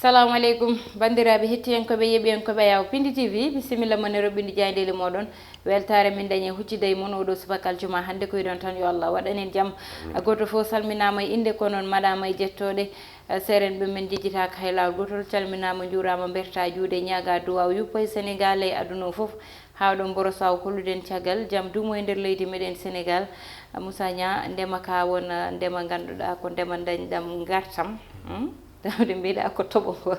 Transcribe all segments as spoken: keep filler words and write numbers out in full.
Assalamu aleykum, banndiraaɓe hettiyankooɓe, yeeɓiyankooɓe Ayaw Pindi T V, bisimilla mon e roɓɓinde jaayndeeli mooɗon. Weltaare min dañi e huccide e mon oɗo subaka aljuma hannde, ko wiɗon tan yo Allah waɗan en jam. Gooto fof salminaama e innde, ko noon maɗaama e jettooɗe. Eh, seerenɓe men jejjitaaka hay laawol gootol, calminaama, njuuraama, mbertaa juuɗe, ñaagaa duwaaw yuppa e Senegaal e aduna o fof, haa ɗon mborosaa o holluɗen caggal jam duumo e nder leydi meɗen Senegaal. Moussa Niang, ndema ka won, eh, ndema ngannduɗaa ko ndema dañɗam ngartam. Hmm? Tawde mbiɗa ko toɓo ngo,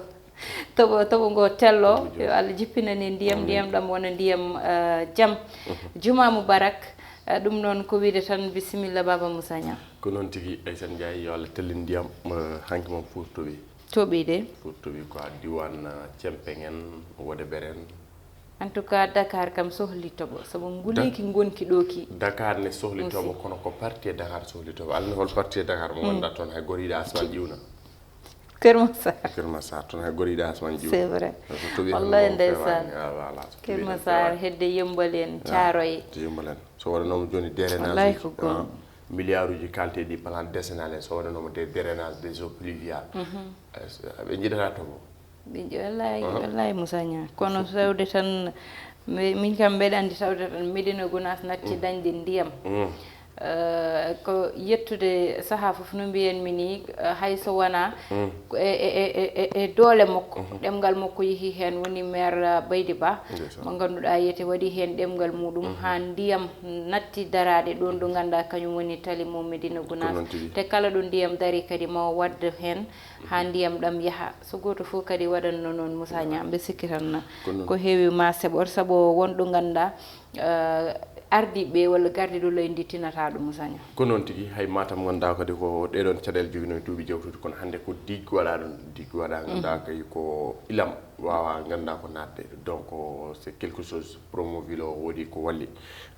toɓo, toɓo ngo tello, yo Allah jippinane ndiyam, ndiyam ɗam wona ndiyam, eh, jam. Juma mubarak, eh, ɗum noon ko wiide tan bisimilla Baba Moussa Niang. Ko noon tigi, Aissata Ndiaye, yo Allah tellin ndiyam, eh, hanki moom Fuuta toɓi. Toɓi de. Fuuta toɓi quoi, diwan, eh, Cempeŋ en, Wodebere en. En tout cas, Dakar kam sohli toɓo, sabu nguleeki ngonki ɗo ki. Dakar ne sohli toɓo, kono ko parti e Dakar sohli toɓo. Alaa hol parti e Dakar mo ngannduɗaa toon hay gooto yiɗaa asman ƴiwna. Kër Massar. Kër Massar, toon hay gooto yiɗaa asman ƴiwna. C'est vrai. So toɓi tan. Wallahi ndeysaan. Ah, voilà. So toɓi tan, Kër Massar, feewaani. Hedde Yëmbal en, ah, Caaroy. To Yëmbal en. So waɗanooma jooni drainage uji, wallahi ko goonga, ah, milliard uji kalteeɗi plan décennal en, so waɗanooma des drainages des eaux pluviales. Mhm. Eh, so, ɓe njiɗataa toɓo. Ɓe nji-, wallahi, aha, wallahi Moussa Niang. Kono tawde tan, mi-, min kam mbeɗa anndi tawde tan Médina Gounass natti, mm, dañde ndiyam. Mm. Eh, ko yettude sahaa fof no mbiyanmi ni, eh, hay so wonaa, mm, ko e, e, e, e, e doole makko, mhm, ɗemngal makko yehi heen, woni maire, eh, Baydi Ba, ndeysaan, mo ngannduɗaa yete waɗi heen ɗemngal muɗum, mhm, haa ndiyam natti daraade ɗoon ɗo ngannduɗaa kañum woni tali mo Médina Gounass. Ko noon tigi. Te kala ɗo ndiyam dari kadi ma o waɗ heen haa ndiyam ɗam yaha. So gooto fof kadi waɗanno noon, Moussa Niang, mbe sikki tan ko heewi ma seɓor, sabu won ɗo ngannduɗaa, eh, ardiiɓe walla gardiiɗo leydi ndi tinata ɗum, Moussa Niang. Ko noon tigi, hay Matam ngannduɗaa kadi ko ɗee ɗoon caɗeele jogino e duuɓi jawtuɗi, kono hannde ko digue waɗaa ɗum, digue waɗaa, mhm, ngannduɗaa kay ko ilam waawaa ngannduɗaa ko naatde. Donc, c'est quelque chose, Promoville o woodi ko walli.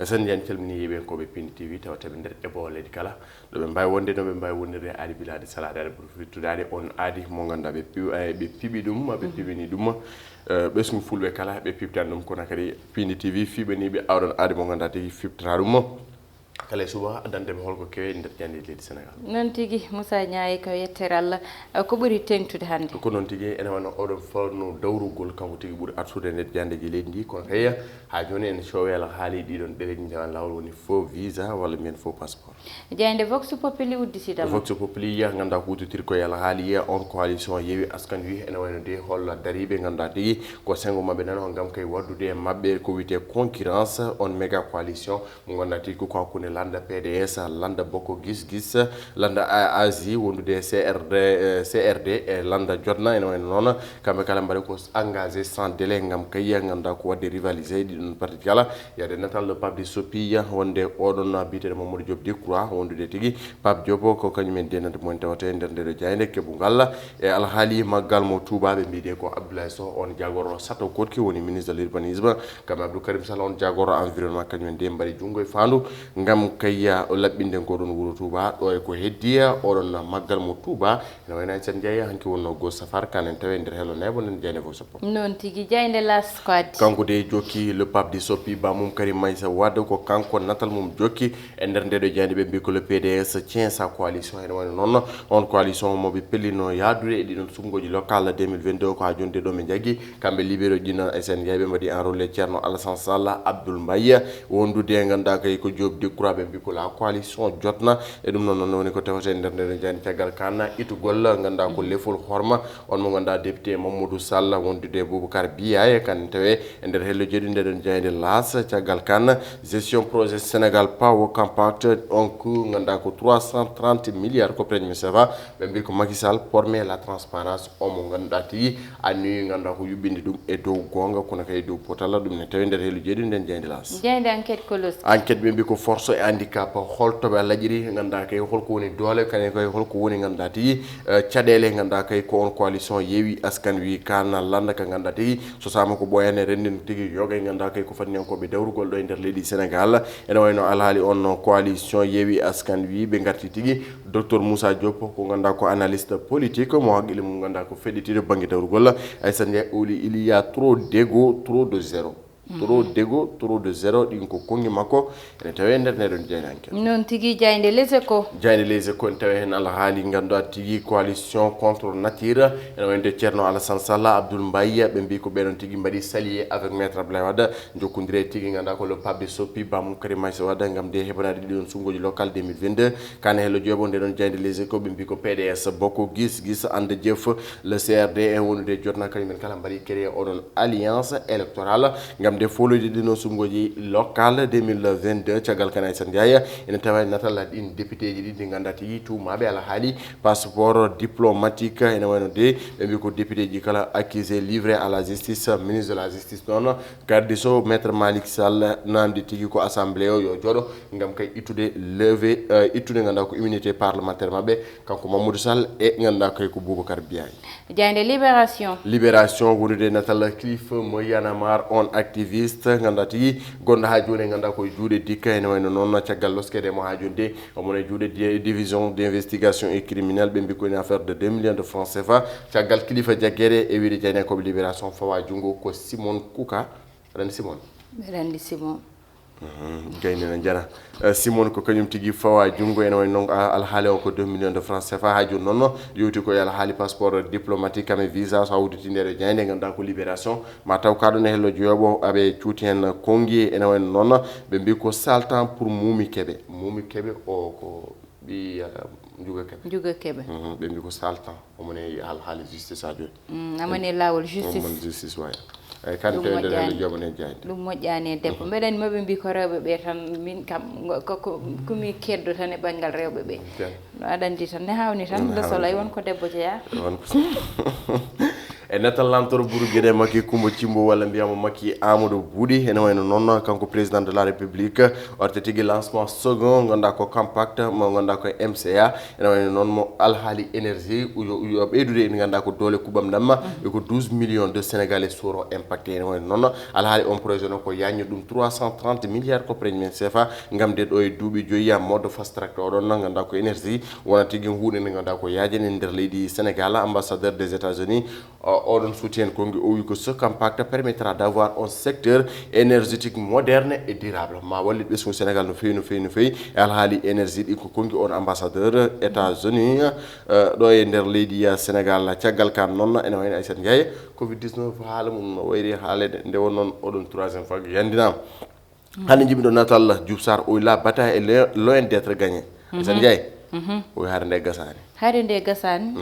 Sen Ndiaye calmini yeeɓiyankooɓe Pindi T V, tawa tawi nder e bowo leydi kala. Ɗo ɓe mbaawi wonde, no ɓe mbaawi wondirde, aadi bilaade, salaade, aadi ɓuri fittudaade, on aadi mo ngannduɗaa ɓe piw-, eh, ɓe piɓi ɗum, ɓe, mhm, piɓini ɗum, eh, ɓesngu fulɓe kala, ɓe piɓtani ɗum, kono kadi Pindi T V fiɓaniiɓe awɗon aadi mo ngannduɗaa tigi fiɓtata ɗum. Kala e suba, addante ɓe holko kewi nder jannde leydi Senegaal. Noon tigi, Moussa Niang, ko yettere Allah, eh, ko ɓuri teeŋtude hannde. Ko noon tigi, ene wano oɗon fannu dawrugol, kanko tigi ɓuri artude nder janndeeji leydi ndi, kono kay, haa jooni en coowela haali ɗiɗon ɗereeji njawan laawol, woni faux visa walla mbiyen faux passeport. Jaaynde Vox Populi udditiiɗo ma. Vox Populi, ngannduɗaa ko udditii ko e alhaali on coalition Yewwi Askan Wi, ene wayno de hol dariiɓe ngannduɗaa tigi ko senngo maɓɓe nano ngam kay waɗdude e maɓɓe ko wiyetee concurrence, on méga coalition mo ngannduɗaa tigi ko hakkunde lannda P D S, lannda Bokk Gis Gis, lannda A A J, wondude C R D, eh, C R D e lannda Jotna, ene wayno noon. Kamɓe kala mbaɗi ko engagé sans délai ngam kay ngannduɗaa ko waɗde rivalisé e ɗiɗon parti kala. Yaade natal ɗo Pape Diop soppi wonde oɗon biyeteeɗo Mamadou Diop Decroix wondude tigi. Pape Diop ko kañum en denante mo en tawata e nder nde ɗo jaaynde keɓungal e alhaali maggal mo Touba, ɓe mbiide ko Abdoulaye Sow, on jagoro sato koɗki woni ministre de l'urbanisme, kamɓe Abdou Karim Sall, on jagoro environnement, kañum en de mbaɗi junngo e faandu ngam kay o laɓɓinde ngoɗon wuro Touba. Ɗo e ko heddi oɗon maggal mo Touba. Ene wayno Aissata Ndiaye hanki wonno go safar kanen tawi e nder hello nebo nden jaaynde Vox Pop. Noon tigi, jaaynde L'As ko addi. Kanko de jokki le Pape Diop soppi ba mum Karim Meïssa Wade, ko kanko natal mum jokki e nder nde ɗo jaaynde, ɓe mbi ko le P D S tient sa coalition. Ene wayno noon on coalition mo ɓe pellino yaadude e ɗiɗon suɓngooji local deux mille vingt-deux ko haa jooni de ɗo ɓe njaggi. Kamɓe libéraux ɗiɗon S N G ɓe mbaɗi enrôlé Thierno Alassane Sall, Abdoul Mbaye, wondude ngannduɗaa kay ko Diop Decroix, ɓe mbi ko la coalition Jotna. E ɗum noon, noon woni ko tawete e nder nden jaaynde caggal kan itugol ngannduɗaa ko lefol horma on mo ngannduɗaa député Mamadou Sall wondude Boubacar Biaye kan tawe e nder hello jeeɗu nde ɗon jaaynde L'As caggal kan gestion projet Sénégal Power Compact on ko ngannduɗaa ko trois cent trente milliards ko preñmi sefa. Ɓe mbi ko Macky Sall promet la transparence, omo ngannduɗaa tigi anniyi ngannduɗaa ko yuɓɓinde ɗum e dow goonga, kono kadi e dow potalla. Ɗum ne tawi nder hello jeeɗu nden jaaynde L'As. Jaaynde Enquête ko losti. Enquête ɓe mbi ko force et handicap, holto ɓe laƴiri ngannduɗaa kay holko woni doole, kañum kay holko woni ngannduɗaa tigi, eh, caɗeele ngannduɗaa kay ko on coalition Yewwi Askan Wi kan lannda ka ngannduɗaa tigi so sama ko ɓooyani renndin tigi yoga e ngannduɗaa kay ko fadniyankooɓe dawrugol ɗo e nder leydi Sénégal. Ene wayno alhaali on coalition Yewwi Askan Wi ɓe ngarti tigi Docteur Moussa Diop, ko ngannduɗaa ko analyste politique, mo haqqille mum ngannduɗaa ko feɗɗitiiɗo bannge dawrugol. Aissata Ndiaye, il y a trop d'ego, trop de zéro. Trop d'ego, trop de zéro, ɗin ko konngi makko. Ene tawee nder nde ɗon jayɗe enquête. Noon tigi, jaaynde Les Échos. Jaaynde Les Échos ene tawee heen alhaali ngannduɗaa tigi coalition contre nature. Ene wayde Ceerno Alassane Sall, Abdoul Mbaye, ɓe mbii ko ɓeɗon tigi mbaɗi s'allier avec Maître Abdoulaye Wade, jokkondire tigi ngannduɗaa ko le pape de soppi Bamum Karim Meïssa Wade ngam de heɓanaade ɗiɗon suɓngooji local deux mille vingt-deux. Kane hello joɓo nde ɗon jaaynde Les Échos ɓe mbii ko P D S bokko gis gis ande jëf le C R D e wondude jotna kañum en kala mbaɗi créé oɗon alliance électorale ngam de foloyde ɗiɗon suɓngooji local deux mille vingt-deux. Caggal kan Aissata Ndiaye ene tawa e natal ɗin député ji ɗi ɗi ngannduɗaa tigi tuumaaɓe alhaali passeport diplomatique ene wayno de ɓe mbii ko député ji kala accusé livré à la justice. Ministre de la justice noon garde des sceaux Maître Malick Sall namdi tigi ko assemblée o yo jooɗo ngam kay ittude levé, euh, ittude ngannduɗaa ko immunité parlementaire maɓɓe, kanko Mamadou Sall e ngannduɗaa kay ko Boubacar Biaye. Jaaynde Libération. Libération wonude natal cliff mo Y'en a marre on activiste ngannduɗaa tigi gonɗo haa jooni ngannduɗaa ko e juuɗe dikka ene wayno noon caggal loskede mo haa jooni de omo e juuɗe di- division d'investigation et criminel ɓe mbii ko une affaire de deux millions de francs C F A. Caggal kilifa jaggeede e wiide jaaynakooɓe Libération fawa junngo ko Simon Kuka. Aɗa anndi Simon? Mbeɗa anndi Simon. Gayni no njana. Eh, Simon ko kañum tigi fawa junngo ene wayno noon a- alhaali o ko deux millions de francs C F A. Haa jooni noon yewti ko e alhaali passeport diplomatique kam e visa so hawditi nder e jaaynde ngannduɗaa ko Libération. Ma taw kaɗo ne hello joyoɓo aɓe cuuti heen konngi ene wayno noon ɓe mbii ko saltan pour Moumi Kébé. Moumi Kébé o ko ɓi Juga Kebe. Juga Kebe. Mhm, ɓe mbi ko saltan omo ne alhaali justice ha jooni. Mm, amane laawol justice. Omon justice waya. Ay kan tewde rewle joɓane jayde. Ɗum moƴƴani e debbo mbeɗen moɓe mbi ko rewɓe ɓe tan min kam ngo- ko ko kumi keddo tan e ɓanngal rewɓe ɓe. No aɗa anndi tan ne hawni tan le soleil won ko debbo jeeya. Won ko e natal lantor buru gueɗe makki kumba cimbo walla mbiyama makki amadou buuɗi ene wayno noon kanko président de la république warte tigi lancement second ganduɗa ko compact mo ganduɗa ko mca ene wayno noon mo alhaali énergie uyo uyo ɓeydude ene ganduɗa ko doole kuɓam ɗamma e ko douze millions de sénégalais soro impacté ene wayno noon alhaali on projet noon ko yañño ɗum trois cent trente milliards ko premier cfa ngam de ɗo e duuɓi joyyi mode fast track oɗon noon ganduɗa ko énergie wona tigi huuɗe nde ganduɗa ko yaajani e nder leydi sénégal ambassadeur des états unis oɗon suuti heen konngi o wi ko ce compact permettra d'avoir un secteur énergétique moderne et durable ma wallit ɓesngu sénégal no feewi no feewi no feewi e alhaali énergie ɗi ko konngi on ambassadeur états unis ɗo e nder leydi sénégal caggal kan noon ene wayno aysat ndiaye covid dix-neuf haala mum no wayri haalede nde won noon oɗon troisième vague yandinama hannde jiɗmi ɗo natal Diouf Sarr oy la bataille est loin d'être gagnée aysat ndiaye oy haare nde gasani haare nde gasani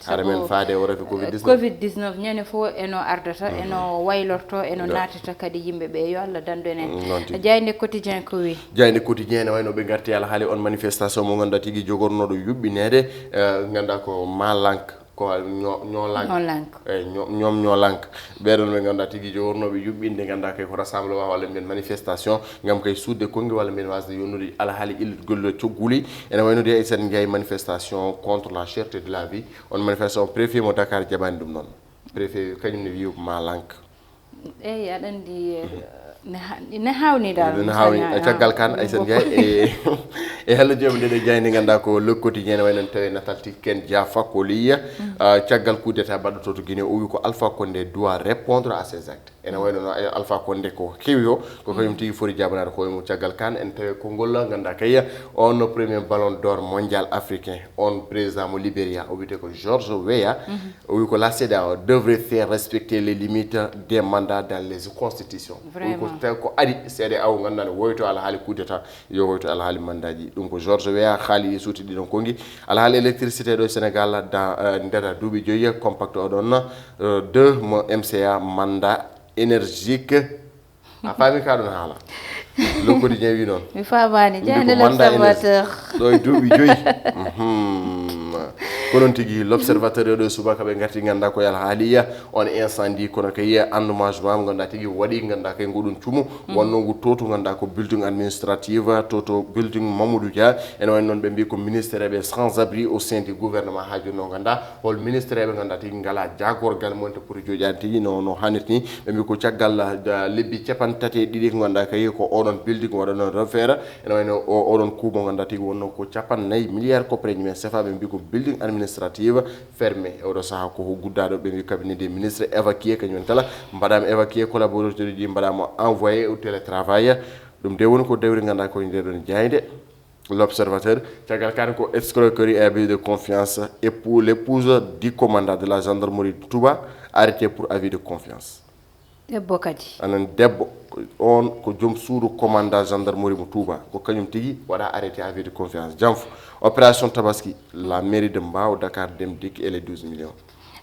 hara men faade o rafi covid dix-neuf covid dix-neuf ñande fof eno ardata eno waylorto eno naatata kadi yimɓe ɓe yo allah dandu en en jayde quotidien ko wi jayde quotidien ene wayno ɓe garti alhaali on manifestation mo ganduɗa tigi jogornoɗo yuɓɓinede ganduɗa ko malank ko ñolank ñolank eyyi ñoom ñolank ɓeɗon ɓe ganduɗa tigi jogornoɓe yuɓɓinde ganduɗa kay ko rassemblement walla mbiyen manifestation gam kay sudde konngi walla mbiyen wasde yonnude alhaali illitgol cogguli ene wayno de aysat ndiaye manifestation contre la cherté de la vie on manifestation préfet mo dakar jaɓani ɗum noon préfet kañum ne wiyo malank eyyi aɗa anndi ne hawni dal ne hawni caggal kan aysat ndiaye e e hello joom nde ɗo jayde ganduɗa ko le quotidien wayno tawi natal tikken dia fakko liya caggal coup d'état baɗɗoto to guinée o wi ko alpha condé doit répondre à ses actes ene wayno no alpha condé ko heewi o ko kañum tigi foti jabanaade koye mum caggal kan en tawi konngol ganduɗa kay on premier ballon d'or mondial africain on président mo libéria o wiyete ko george weya o wi ko la cédao devrait faire respecter les limites des mandats dans les constitutions o wi ko tawi ko ari cédao ganduɗa ne woyto alhaali coup d'état yo woyto alhaali mandaji ɗum ko george weya haali e suuti ɗiɗon konngi alhaali électricité ɗo sénégal da ndeta duuɓi joyyi compact oɗon deux mo mca mandat énergique a faami ka ɗon haala le quotidien wi noon mi faamani jande l'observateur ɗo e duuɓi joyi ko noon tigi l'observateur yo ɗo e subaka ɓe garti ganduɗa ko yal haaliya on incendie kono kay endommagement mo ganduɗa tigi waɗi ganduɗa kay ngoɗum cumu wonno ngu toto ganduɗa ko building administrative toto building mamoudou dia ene wayno noon ɓe mbi ko ministère ɓe sans abri au sein du gouvernement ha joni o ganduɗa hol ministre ɓe ngannduɗaa tigi ngalaa jaagorgal mum to poti jooɗaade tigi no no hannirta ni ɓe mbi ko caggal lebbi capanɗe tati e ɗiɗi ko ngannduɗaa kay ko oɗon building waɗano refeere ene wayno oɗon kuubo ngannduɗaa tigi wonno ko capanɗe nayi milliard ko premier sefa ɓe mbi ko building Administrative fermé. E oɗo saha ko guddaaɗo ɓe mbi cabinet des ministres évacué, kañum en kala mbaɗaama évacué, collaborateur ji mbaɗaama envoyé au télétravail. Ɗum de woni ko dewri ngannduɗaa ko e nder ɗon jaaynde. L'Observateur, caggal kaari ko escroquerie et abus de confiance, époux, l'épouse du commandant de la gendarmerie de Touba arrêté pour abus de confiance. Debbo kadi. Anan debbo, on ko joom suudu commandant gendarmerie mo Touba, ko kañum tigi waɗa arrêté abus de confiance. Janfo, opération Tabaski, la mairie de Mbao, Dakar Dem Dikk et les douze millions.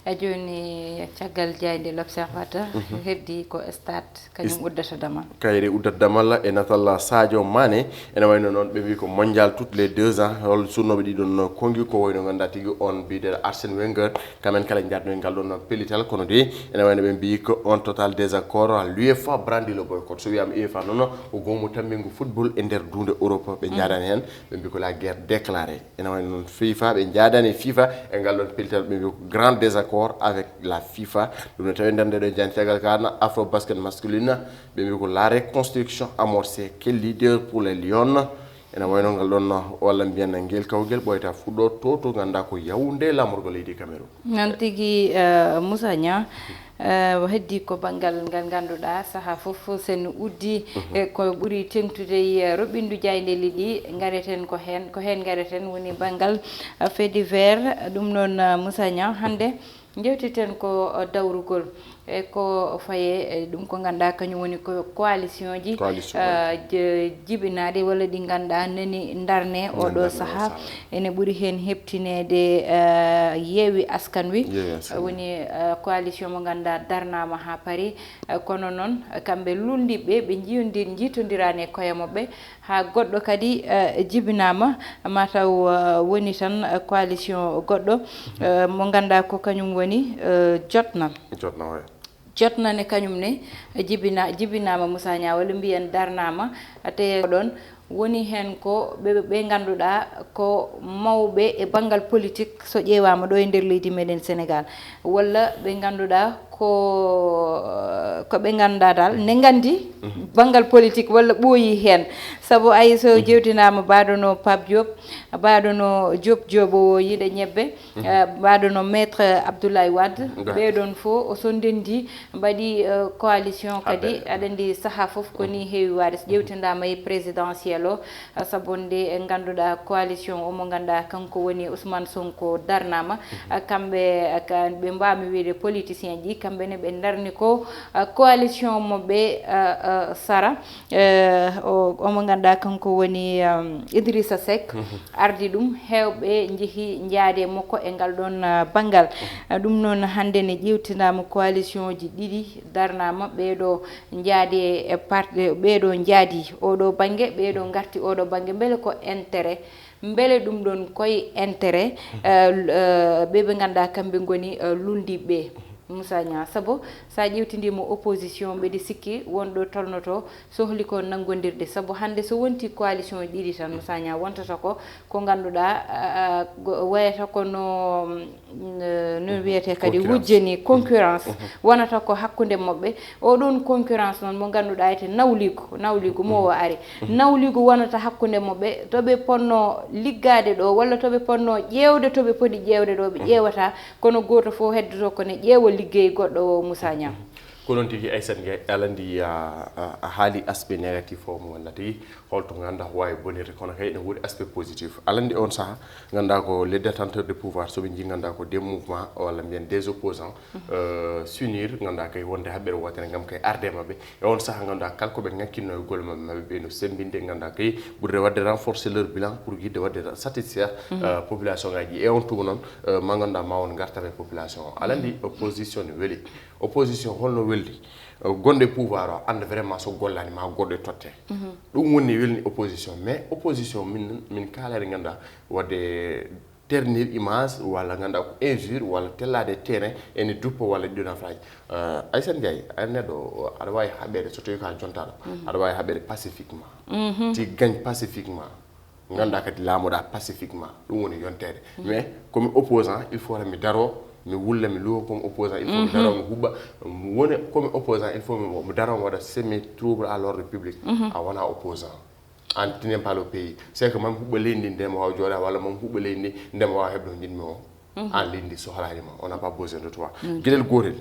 E jooni, caggal jaaynde L'Observateur, heddi ko stade, kañum uddata damal. Kayre uddata damal e natal Sadio Mané, ene wayno noon ɓe mbi ko mondial toutes les deux ans, hol surnooɓe ɗiɗon konngi ko wayno ngannduɗaa tigi on biyeteeɗo Arsène Wenger, kamen kala njaadno e ngal ɗon pellital, kono de ene wayno ɓe mbi ko on total désaccord, l'UEFA brandit le boycott. So wiyaama UEFA noon, ko goomu tammbingu football e nder duunde Europe, ɓe njaadani heen, ɓe mbi ko la guerre déclarée. Ene wayno noon FIFA, ɓe njaadani FIFA e ngal ɗon pellital, ɓe mbi ko grand désaccord avec la FIFA. Ɗum ne tawi nder nde ɗo jaaynde caggal kaari, Afro Basket masculine, ɓe mbi ko la reconstruction amorcée, quel leader pour les Lions. Ene wayno ngal ɗon, walla mbiyen ngel kawgel ɓooyata fuɗɗo to, to ngannduɗaa ko Yaoundé, laamorgo leydi Cameroun. Noon tigi, eh, Moussa Niang, eh, heddi ko banngal ngal ngannduɗaa sahaa fof sen uddi, e ko ɓuri teŋtude e roɓindu jaayndeeli ɗi, ngareten ko heen, ko heen ngareten woni banngal, eh, fait divers. Ɗum noon, eh, Moussa Niang, hannde njewteten ko, eh, dawrugol. E ko faye, e ɗum ko ngannduɗaa kañum woni ko coalition ji, Coalition, eh, je-, jibinaaɗi walla ɗi ngannduɗaa nani ndarne oɗo sahaa. Ene ɓuri heen heɓtineede, eh, Yeewi Askan Wi. Yeewi Askan Wi. Woni, eh, coalition mo ngannduɗaa darnaama haa paari. Eh, kono noon, eh, kamɓe luulndiiɓe ɓe njiyondi-, njiitondiraani e koye maɓɓe. Haa goɗɗo kadi, eh, jibinaama, mataw, eh, woni tan, eh, coalition goɗɗo, eh, mo ngannduɗaa ko kañum woni, eh, Jotna. Jotna, oui. Jotna ne kañum ne, eh, jibina-, jibinaama Moussa Niang, walla mbiyen darnaama, te ɗon woni heen ko ɓe, ɓe ngannduɗaa ko mawɓe e banngal politique so ƴeewaama ɗo e nder leydi meɗen Sénégal, walla ɓe ngannduɗaa ko, ko ɓe ngannduɗaa dal ne nganndi banngal politique walla ɓooyi heen. Sabu ayi so jewtinaama mbaɗo no Pape Diop, mbaɗo no Diop Diop o yiɗa ñebbe, eh, mbaɗo no Maître Abdoulaye Wade, ɓeɗon fof o so ndenndi mbaɗi, eh, coalition kadi, aɗa anndi sahaa fof ko ni heewi waade. So ƴewtindaama e présidentiel o, eh, sabu nde ngannduɗaa coalition o mo ngannduɗaa kanko woni Ousmane Sonko darnaama. Eh, kamɓe, eh, ka-, ɓe mbaawmi wiyde politicien ji, kamɓe ne ɓe ndarni ko, eh, coalition mo ɓe, eh, eh, sara. Eh, o, omo ngannduɗaa kanko woni, um, Idrissa Seck, ardi ɗum, heewɓe njehi njaade makko e ngal ɗon, uh, banngal. Uh, ɗum noon hannde ne ƴeewtinaama coalition ji ɗiɗi darnaama, ɓeeɗo njaadi e part-, ɓeeɗo njaadi oɗo bannge, ɓeeɗo ngarti oɗo bannge, mbele ko intérêt, mbele ɗum ɗon koye intérêt, uh, l-, uh, ɓe ɓe ngannduɗaa kamɓe ngoni, uh, luulndiiɓe ɓe. Moussa Niang, sabu so a ƴeewtindiima opposition, mbeɗa sikki won ɗo tolnotoo, sohli ko nanngondirde. Sabu hannde so wontii coalition ɗiɗi tan, Moussa Niang, wontata ko, ko ngannduɗaa, ah, ah, go-, wayata ko no, mm, no wiyetee kadi, concurrence, wujje ni, concurrence, wonata ko hakkunde maɓɓe. Oo ɗoon concurrence noon mo ngannduɗaa ete nawliigu, nawliigu mo o ari. Nawliigu wonata hakkunde maɓɓe, to ɓe potnoo liggaade ɗo, walla to ɓe potnoo ƴeewde, to ɓe poti ƴeewde ɗo, ɓe ƴeewataa. Kono gooto fof heddoto ko ne ƴeewa liggey goɗɗo o, Moussa Niang. Ko noon tigi, Aissata Ndiaye, aɗa anndi a, a, a haali aspect négatif o mo ngannduɗaa tigi, holto ngannduɗaa ko waawi bonirde, kono kadi ene woodi aspect positif. Aɗa anndi oon sahaa, ngannduɗaa ko les détenteurs de pouvoir, so ɓe njii ngannduɗaa ko des mouvements, walla mbiyen des opposants, euh, s'unir, ngannduɗaa kay wonde haɓɓere wootere ngam kay arde maɓɓe. E oon sahaa ngannduɗaa kala ko ɓe ŋakkinnoo e golle maɓɓe, maɓɓe ɓe no semmbinde, ngannduɗaa kay ɓurde waɗde renforcer leur bilan pour yiɗde waɗde satisfaire, euh, population ngaji. E oon tuma noon, euh, ma ngannduɗaa ma won ngartam e population o. Aɗa anndi opposition ne weli. Opposition holno weldi? Euh, gonɗo e pouvoir o annda vraiment so gollaani ma goɗɗo e totte. Ɗum woni welni opposition. Mais opposition min, min kaalaani ngannduɗaa waɗde ternir image walla ngannduɗaa ko injure walla tellaade terrain ene duppa walla ɗiɗo nafraaji. Euh, Aissata Ndiaye, a neɗɗo aɗa waawi haɓɓeede so tawii ko a jontaaɗo. Aɗa waawi haɓɓeede pacifiquement. Tu gagnes pacifiquement. Ngannduɗaa kadi laamoɗaa pacifiquement. Ɗum woni yonteede. Mais comme opposant, il faut mi daro, mi wulla, mi luwa comme opposant, il faut mi daro, mi huɓɓa. Woni comme opposant, il faut mi, mi daro, mi waɗa semi trouble à l'ordre public. A wona opposant. An, tu n'aimes pas le pays. C'est que mami huɓɓa leydi ndi nde mi waawa jooɗa, walla mami huɓɓa leydi ndi nde mi waawa heɓde ko njiɗmi o. En ligne ndi sohlaani ma, on n'a pas besoin de toi. Gueɗel gootel,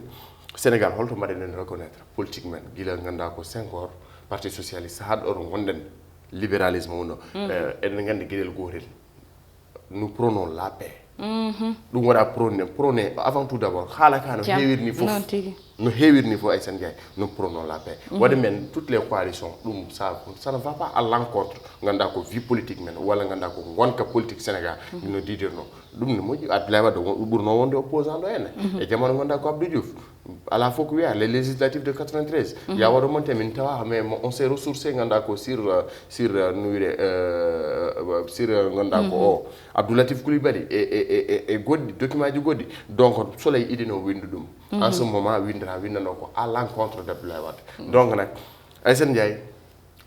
Sénégal, holto mbaɗen en reconnaître politique men, gila ngannduɗaa ko Senghor, Parti Socialiste, haa ɗo ɗo ngonɗen, libéralisme wonno. Eh, eɗen nganndi gueɗel gootel, nous prenons la paix. Ɗum waɗa prôné, prôné avant tout d'abord. Haala ka no heewirni fof. No heewirni fof, Aïssa Ndiaye, nous prenons la paix. Waɗi men toutes les coalitions, ɗum ça, ça ne va pas à l'encontre, ngannduɗaa ko vie politique men, walla ngannduɗaa ko ngonka politique Sénégal, no diidirno. Ɗum ne moƴƴi, Abdoulaye Wade won-, ɓurno wonde opposant ɗo henne. E jamanu ngannduɗaa ko Abdou Diouf. Alaa fof ko wiya, les législatives de quatre-vingt-treize. Ya waɗo monté, min tawa, mais mo-, on s'est ressourcé, ngannduɗaa ko sur, euh, sur, euh, no wiire, euh, sur, euh, ngannduɗaa ko o, Abdou Latif Coulibaly, e, e, e, e, e goɗɗi, document ji goɗɗi. Donc, Soleil idino winndu ɗum. En ce moment, winndata, winndano ko à l'encontre de Abdoulaye Wade. Donc, nag, Aïssa Ndiaye,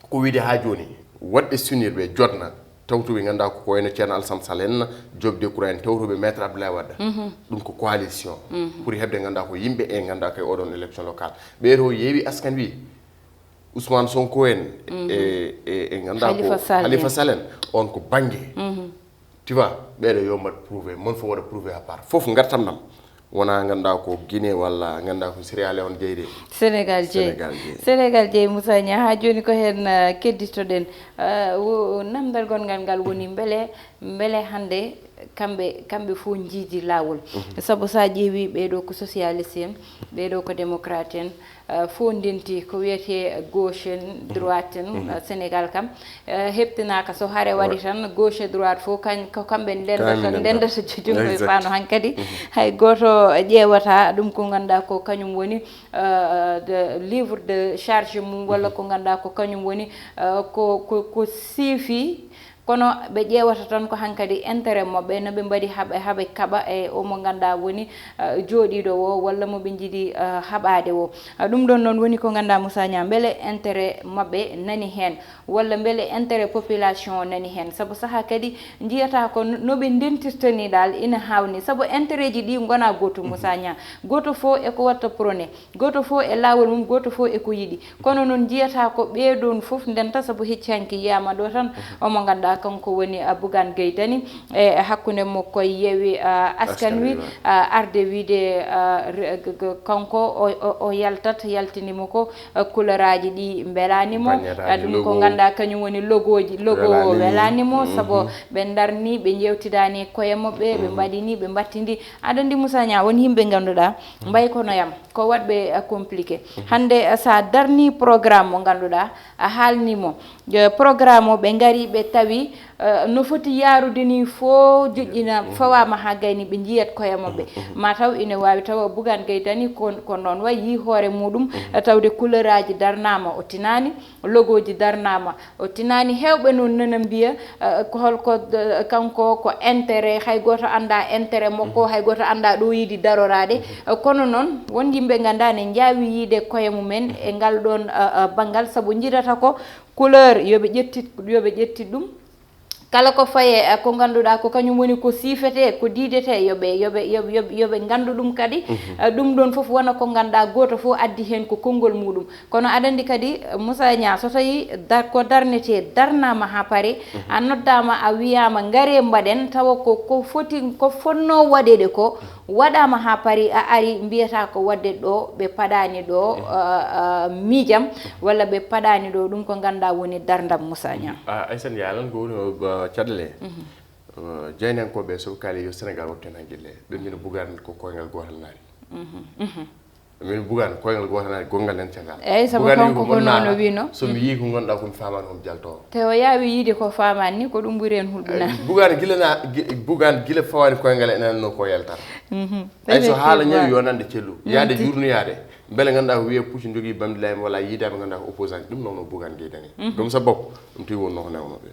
ko wiide haa jooni, waɗɓe sunirɓe jotna, tawtuɓe ngannduɗaa ko, ko wayno Ceerno Alassane Sall en, Joop Decroix en, tawtuɓe Maître Abdoulaye Wade. Ɗum ko coalition. Pour heɓde ngannduɗaa ko yimɓe e ngannduɗaa ko e oɗon élection locale. Ɓeeto yeewi askan wi, Ousmane Sonko en, e, e, e ngannduɗaa ko Khalifa Sall en. Khalifa Sall en, on ko bannge. Tu vois, ɓeeɗo yo mbaɗ prouvé, mon fof waɗa prouvé à part. Fof ngartam nam. Wona ngannduɗaa ko Guinée walla ngannduɗaa ko Sierra Leone jeyde. Sénégal jeyi. Sénégal jeyi. Sénégal jeyi, Moussa Niang, haa jooni ko heen, eh, kedditoɗen. Eh, wo-, namdal gonngal ngal woni mbele, mbele hannde kamɓe, kamɓe fof njiidi laawol. Sabu so a ƴeewi ɓeeɗo ko socialiste en, ɓeeɗo ko démocrate en, eh, fof ndenti ko wiyetee gauche en, droite en, eh, Sénégal kam. Eh, heɓtinaaka, so hare waɗi tan, gauche et droite fof, kañ-, ko kamɓe ndendata, ndendata junngo e faano hankadi. Hay gooto ƴeewata ɗum ko ngannduɗaa ko kañum woni, eh, de livre de charge mum, walla ko ngannduɗaa ko kañum woni, eh, ko, ko, ko siifi, kono ɓe ƴeewata tan ko hankadi intérêt maɓɓe, no ɓe mbaɗi haɓe, haɓe kaɓa e o mo ngannduɗaa woni, eh, jooɗiiɗo o, walla mo ɓe njiɗi, eh, haɓaade o. Eh, ɗum ɗon noon woni ko ngannduɗaa Moussa Niang, mbele intérêt maɓɓe nani heen? Walla mbele intérêt population o nani heen? Sabu sahaa kadi njiyata ko no, no ɓe ndentirta ni dal ina haawni. Sabu intérêt ji ɗi ngona gooto, Moussa Niang. Gooto fof e ko watta prôné. Gooto fof e laawol mum, gooto fof e ko yiɗi. Kono noon njiyata ko ɓee ɗoon fof ndenta, sabu hecci hanki yiyaama ɗo tan, omo ngannduɗaa kanko woni, ah, Bougane Gueye Dany, e hakkunde mo ko yewi, ah, askan wi, ah, arde wiide, ah, re-, g-, g-, kanko o, o, o yaltat, yaltini mo ko, eh, couleur aji ɗi mbelaani mo. Eh, ɗum ko ngannduɗaa kañum woni logooji, logo o welaani mo, sabu ɓe ndarni, ɓe njeewtidaani koye maɓɓe, ɓe mbaɗini, ɓe mbattindi. Aɗa anndi Moussa Niang, won yimɓe ngannduɗaa, mbayi kono yam, ko waɗɓe, eh, compliqué. Hannde, eh, so a darni programme mo ngannduɗaa, a haalni mo, eh, programme o ɓe ngari, ɓe tawi, eh, no foti yaarude ni fof joƴƴina, fawaama haa gayni ɓe njiyat koye maɓɓe. Ma taw ine waawi tawa Bougane Gueye Dany ko, ko noon wayi, yii hoore muɗum, eh, tawde couleur aji darnaama, o tinaani, logooji darnaama, o tinaani. Heewɓe noon nana mbiya, eh, ko holko, eh, kanko ko intérêt, hay gooto anndaa intérêt makko, hay gooto anndaa ɗo yiɗi daroraade. Eh, kono noon, won yimɓe ngannduɗaa ne njaawi yiide koye mumen e ngal ɗoon, eh, eh, banngal, sabu njidata ko couleur, yo ɓe ƴettit, yo ɓe ƴettit ɗum. Kala ko faye, eh, ko ngannduɗaa ko kañum woni ko siifetee, ko diidetee, yo ɓe, yo ɓe, yo ɓe, yo ɓe, yo ɓe nganndu ɗum kadi. Eh, ɗum ɗoon fof wona ko ngannduɗaa gooto fof addi heen ko konngol muɗum. Kono aɗa anndi kadi, eh, Moussa Niang, so tawii dar-, ko darnetee, darnaama haa pare, a noddaama, a wiyaama, "Ngaree mbaɗen," tawa ko, ko foti, ko fotnoo waɗeede ko, waɗaama haa pari, a ari, mbiyata ko waɗde ɗo, ɓe paɗaani ɗo, ah, ah, miijam, walla ɓe paɗaani ɗo, ɗum ko ngannduɗaa woni darndam Moussa Niang. Ah, Aïssa Ndiaye, alan ko woni o, ah, caɗeele. Ah, jeynankooɓe, so ɓe kaali yo Sénégal wattu heen hakkille, ɓe mbino Bougane ko koyngal gootal naati. Min Bougane, koyngal gootal naati, gonngal nen caggal. Eyyi, sabu Bougane kanko wi ko ko noon o wino. So mi yii ko ngonɗaa ko mi faamaani ko mi jaltoo. Te o yaawi yiide ko faamaani ni, ko ɗum ɓuri en hulɓinaade. Eyyi, Bougane gila na, gi-, Bougane gila fawaani koyngal enen no ko yaltata. Mhm. Eyyi, so haala ñawi yo nande cellu. Yaade yurnoyaade. Mbele ngannduɗaa ko wiyee puccu jogii bamɗi laayi walla yiidaɓe ngannduɗaa ko opposant, ɗum noon o Bougane Gueye Dany. Mhm. Ɗum sabu ɗum tigi wonnoo ko newno ɓe.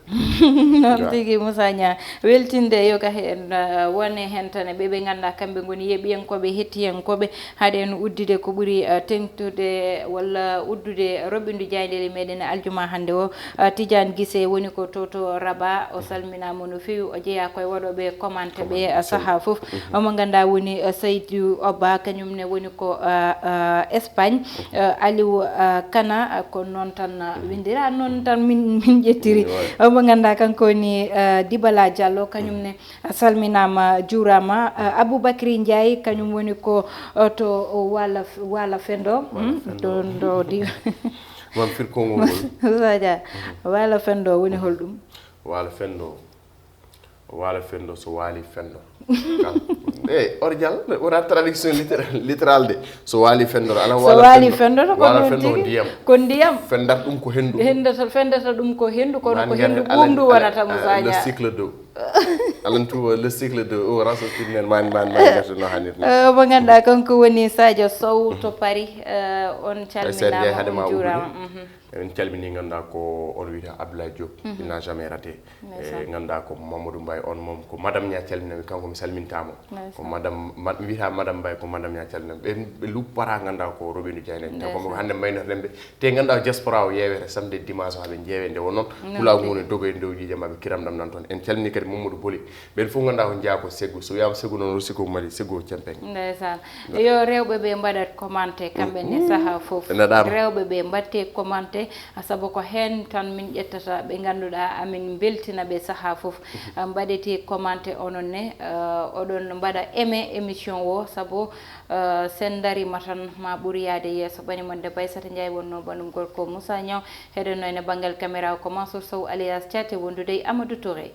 Noon tigi Moussa Niang. Weltinde yo ka heen, uh, wone heen tan e ɓe ɓe ngannduɗaa kamɓe ngoni yeeɓiyankooɓe, hettiyankooɓe. Haɗen uddude ko ɓuri, uh, teŋtude walla uddude roɓɓindu jaayndeele meɗen aljuma hannde o. Uh, Tidiane Guissé woni ko to, to Rabat, o salminaama no feewi, o jeyaa koye waɗooɓe commenté ɓe, uh, sahaa fof. Mhm. Omo ngannduɗaa woni, uh, Saydou Oba, kañum ne woni ko, uh, uh, Espagne, eh, Aliou, eh, Kana, eh, ko noon tan, eh, winndira, noon tan min, min ƴettiri. Omo ngannduɗaa kanko woni, eh, Dibala Diallo, kañum ne, eh, salminaama, juuraama. Eh, Aboubacry Ndiaye, kañum woni ko, eh, to Waala, Waala Fenndo, hmm, to, to di- Moussa Dia, Waala Fenndo woni holɗum? Waala Fenndo. Waala Fenndo so waali Fenndo. Kam. Eh, Orjal, wona traduction littéra-, littérale de. So waali Fenndo, ala. So waali Fenndo, ko Waala noon Fenndo tigi. Ndiyam. Ko ndiyam. Fendat ɗum ko henndu. Fendata, fendata ɗum ko henndu, kono ko henndu ɓuuɓndu wonata, Moussa Dia. Le cycle d'eau. Alan tuba le cycle d'eau, o raso tunnel man, man, man, gasa no hanir ni. Eh, mo ngannduɗaa kanko woni Sadio Sow to Paris. Eh, on calminaama, on juuraama. Mhm. En calmini, ngannduɗaa ko on wiyata Abdoulaye Diop, il n'a jamais raté. E ngannduɗaa ko Mamadou Mbaye, on moom ko Madame Nia calminami, kanko mi salmintaamo. Ko Madame, ma-, mi wiyata Madame Mbaye, ko Madame Nia calminami. Ɓe, ɓe luppata, ngannduɗaa ko Robinho Diagne en. Taw kamɓe ko hannde mbaynorɗen ɓe. Te ngannduɗaa ko diaspora o yeewere samedi e dimanche o, haɓe jeewe nde wonnoon. Pulaagu mum ne dogoye dow jiije maɓɓe, kiram ɗam nan toon. En calmini kadi Mamadou Boli. Ɓen fof ngannduɗaa ko njeyaa ko Ségou. So wiyaama Ségou noon, o Ségou Mali, Ségou Cempeng. Ndeysaan. Yo rewɓe ɓe mbaɗat commenté, kamɓe ne, sahaa fof. Rewɓe ɓe mbaɗte commenté, sabu ko heen tan min ƴettata ɓe ngannduɗaa amin mbeltina ɓe sahaa fof. Mbaɗete commenté onon ne, eh, oɗon mbaɗa aimé émission o, sabu, eh, sen ndariima tan ma ɓur yaade yeeso. Ɓani mon de Baysata Ndiaye wonnoo banndum gorko Moussa Niang, heɗen no e banngal caméra o ko Mansour Sow alias Thiaté wondude e Amadou Touré.